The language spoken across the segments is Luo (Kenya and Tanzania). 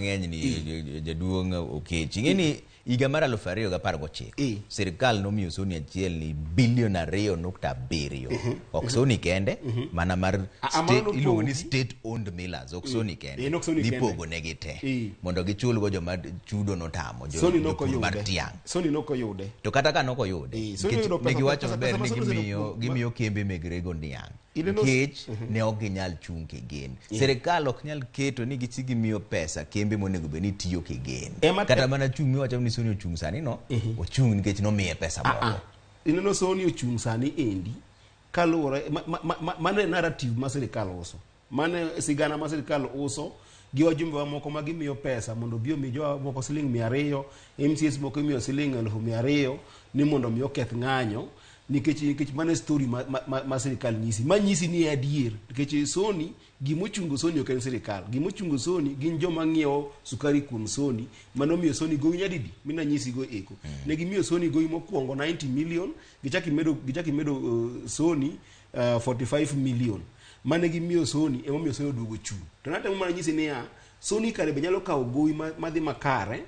Ng'eny ni jaduong' Okech. Ing'e ni higa mar 2019 sirkal nomiyo Sony achiel ni bilion 2.7. Ok Sony kende, mana mar state, mano iluongo ni nopogi. State owned millers, ok Sony kende. Nok Sony kende. Nipogo negi te. Mondo gichulgo joma chudo notamo, Sony nok jopur mar oyude. tiang'. Sony nok oyude. To kata ka nok oyude, Sony nikech oyudo ne pesa- giwacho pesa maber ma ni Sony osebedo gimiyo gimiyo kembe meg rego niang'. Nikech ne ok ginyal chung' kigen. Sirkal ok nyal keto ni gichi gimiyo pesa kembe monego bed ni tiyo kigen. Kata mana chung' miwacho ni Sony ochung' sani no, ochung' nikech nomiye pesa Ah, moko. ah. Ineno Sony ochung' sani endi kaluwore mano e narrative ma sirikal uso. Mano e sigana ma sirikal uso gi wajumbe wa moko ma gimiyo pesa mondo obi omi jowa moko siling 200, MCAs moko imiyo siling 200,000 ni mondo mi oketh ng'anyo nikech mano e story ma sirikal nyisi. Ma nyisi ni e adier nikech Sony gimochungo Sony ok en sirikal. Gimochungo Sony gin joma ng'iewo sukari kuom Sony manomiyo Sony gowi nyadidi mina nyisi go eko. Ne gimiyo Sony gowi mokwongo 90 million gichak imedo Sony 45 million mane gimiyo Sony emomiyo Sony oduogo chung'. To natemo mana nyisi niya Sony kare be nyalo kawo gowi madhi makare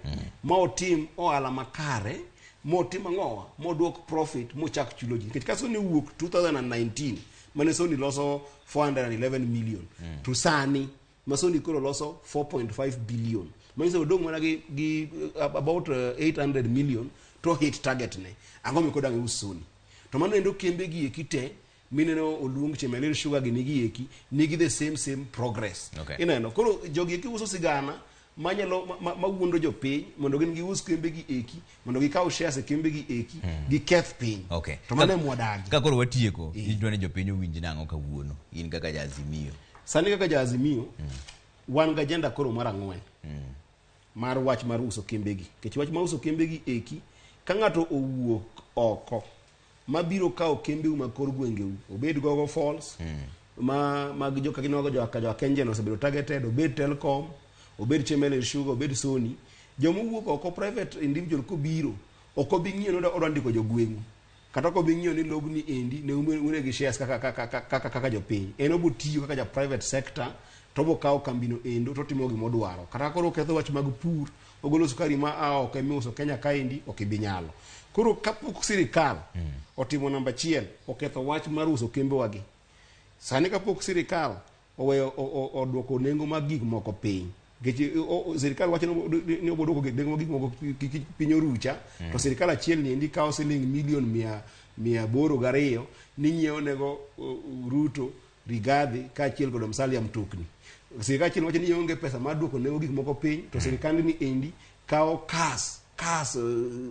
ma otim ohala makare motim ang'owa moduok profit mochak chulo ji nikech ka Sony owuok 2019 mane Sony loso 411 million to sani ma Sony koro loso 4.5 billion manyiso odong' mana gi about 800 million to hit target ne ang'o miko dang' ius Sony to mano endo kembe gi eki te mineno oluong Chemelil Sugar gi nigi eki nigi the same progress. Ineno koro jogi eki uso sigana manyalo ma wuondo jopiny mondo gin gius kembe gi eki mondo gikaw shares e kembe gi eki giketh piny. To mano ema wadagi. Ka koro watieko, idwa ni jopiny owinj nang'o kawuono, in kaka ja Azimio? Sani kaka ja Azimio wan gi agenda koro mar ang'wen mar wach mar uso kembegi nikech wach mar uso kembegi eki ka ng'ato owuok oko mabiro kawo kembeu mag kor gwengeu obed Gogo Falls ma mag joka ginogo joka joka Kengen osebedo targeted, obed Telkom, obed Chemelil Sugar, obed Sony. Joma owuok oko, private individual, kobiro ok obi ng'iyo ni odwa ndiko jogweng'u kata ok obi ng'iyo ni lobni endi ne une gi shares kaka jopiny. En obo tiyo kaka ja private sector to obo kawo kambino endo to otimo gima odwaro. Kata koro oketho wach mag pur, ogolo sukari ma a oko emiuso Kenya kaendi, ok ibi nyalo. Koro kapok sirikal otimo namba achiel oketho wach mar uso kembewagi sani, kapok sirikal oweyo oduoko nengo mag gik moko piny nikech sirikal wacho ni obo duoko nengo mag gik moko piny orucha to sirikal achiel ni endi kawo siling milion 802 ni nyiewo nego Ruto, Rigathi kaachiel kod Musalia mtokni. Sirikal achiel wacho ni onge pesa mar duoko nengo gik moko piny to sirikand ni endi kawo kas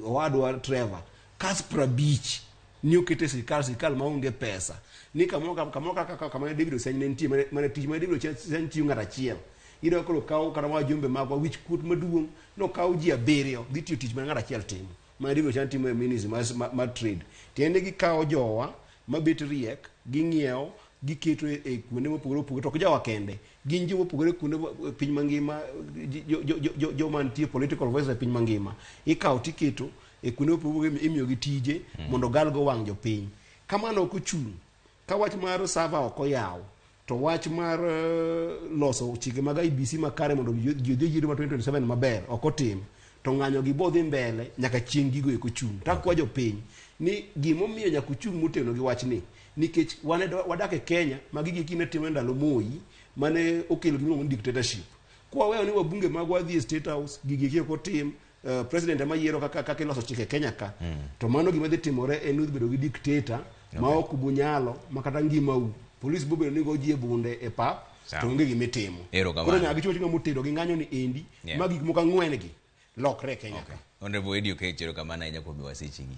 owadwa Trevor kas 50 ni okete sirikal maonge pesa ni kamoro kaka kama ne David Osiany ne nitie mane tich mane David Osiany tiyo ng'at achiel iyudo koro kawo kata wajumbe magwa wich kuot maduong' nokawo ji abiriyo dhi tiyo tich mane ng'at achiel timo mane David Osiany timo e ministry mar trade. Tiende gikawo jowa mabet riek ging'iewo giketo e kuonde mopogore opogore to ok jowa kende gin joma opogore kuonde piny mangima joma nitie political voices e piny mangima ikawo tiketo e kuonde mopogore imiyogi tije mondo galgo wang' jopiny. Kamano ok ochung' ka wach mar server ok oyaw to wach mar loso chike mag IEBC makare mondo ji odhi e yiero mar 2027 maber ok otim to ng'anyo gi bo dhi mbele nyaka chieng' gigo eko chung'. To akwa jopiny ni gimomiyo nyaka uchung' motegno gi wachni nikech wan wadak e Kenya ma gigi eki ne timo ndalo Moi mane okelo gimiluongo ni dictatorship. Kwaweyo ni wabunge magwa dhi e State House gigi eki ok otim, president ema yiero kaka iloso chike e Kenya ka to mano gima dhi timore en ni udhi bedo gi dictator ma ok ubunyalo ma kata ngimau polis bobedo ni go ji e bunde e pap to onge gima itimo. Erokamano. Koro nyaka gichung' achung'a motegno gi ng'anyo ni endi ma gik moko ang'wen gi lokre e Kenya ka. Honorable Eddie Oketch, erokamano ahinya kuom miwa sechegi.